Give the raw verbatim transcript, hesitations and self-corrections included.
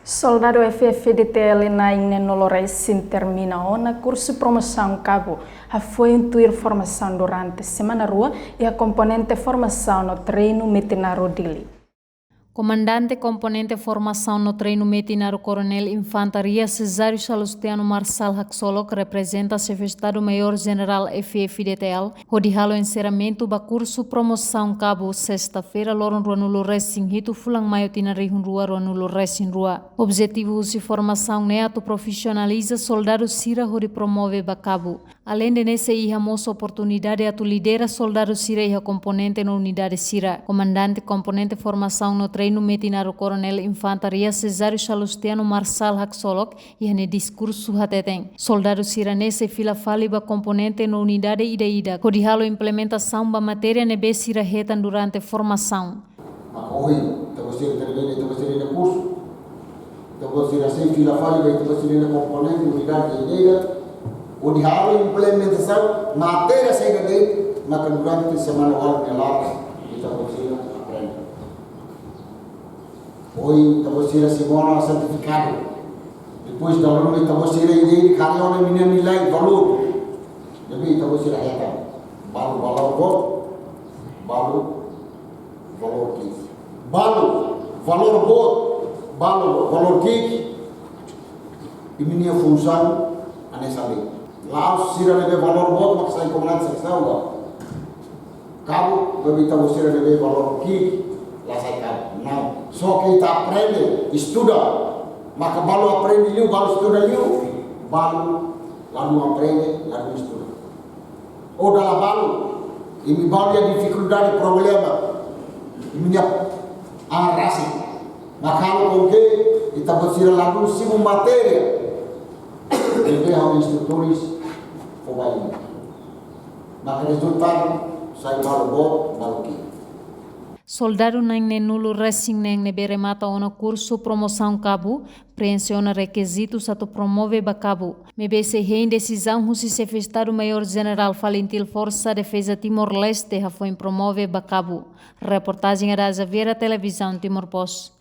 Soldadu F-FDTL na'in-neenulu-resin termina ona kursu promosaun kabu, hafoin tuir formasaun durante semana rua iha komponente formasaun no treinu Metinaro Dili. Komandante Komponente Formasaun no Treinu Metinaro Koronel Infantaria Cesário Salustiano Marçal Haksolok reprezenta Xefe Estadu Maiór Jenerál F-FDTL hodi halo enserramentu ba kursu promosaun kabu, sesta-feira, loron ruanulu-resin-hitu fulan Maiu tinan rihun rua ruanulu-resin-rua. Objetivu husi formasaun ne'e atu profisionaliza soldadu sira hodi promove ba kabu. Aleinde ne'e sei iha mós oportunidade atu lidera soldadu sira iha komponente no unidade sira. Komandante Komponente Formasaun no Treinu Metinaro Koronel Infantaria Cesário Salustiano Marçal Haksolok iha nia diskursu hateten, soldadu sira-ne'e sei fila fali ba komponente no unidade ida-idak hodi halo implementasaun ba matéria ne'ebé sira hetan durante formasaun. Maka ohin, ita-boot sira termina, ita-boot sira iha kursu. Ita-boot sira sei fila fali ba ita-boot sira iha komponente, unidade ida-idak, hodi halo implementasaun matéria saida de'it maka durante semana ualu nia laran ita-boot sira aprende. Ohin ita-boot sira simu ona sertifikadu. Depois dala ruma ita-boot sira ida-idak haree ona imi-nia nilai, valór. Ne'ebé ita-boot sira hetan. Balu valór boot, balu valór ki'ik. Balu valór boot, balu valór ki'ik, imi-nia funsaun hanesan ne'e. La'ós sira ne'ebé valór boot mak sai komandante seksaun, la. Kabu, maibé ita-boot sira ne'ebé valór ki'ik la sai kabu. Não. Só ke ita aprende, estuda. Maka balu aprende liu, balu estuda liu, balu ladún aprende, ladún estuda. Ou dala balu, imi balu iha difikuldade, problema, imi-nia an rasik. Maka halo konke ita-boot sira ladún simu matéria ne'ebé ha'u-nia instrutores fó ba imi. Maka rezultadu sai balu boot, balu ki'ik. Soldadu na'in-neenulu-resin-neen ne'ebé remata ona kursu promosaun kabu, preenxe ona rekizitus atu promove ba kabu. Maibé sei hein desizaun husi Xefe Estadu Maiór Jenerál FALINTIL Forsa Defeza Timor-Leste hafoin promove ba kabu. Reportajen Ada Xaviera, Televizaun Timor Post.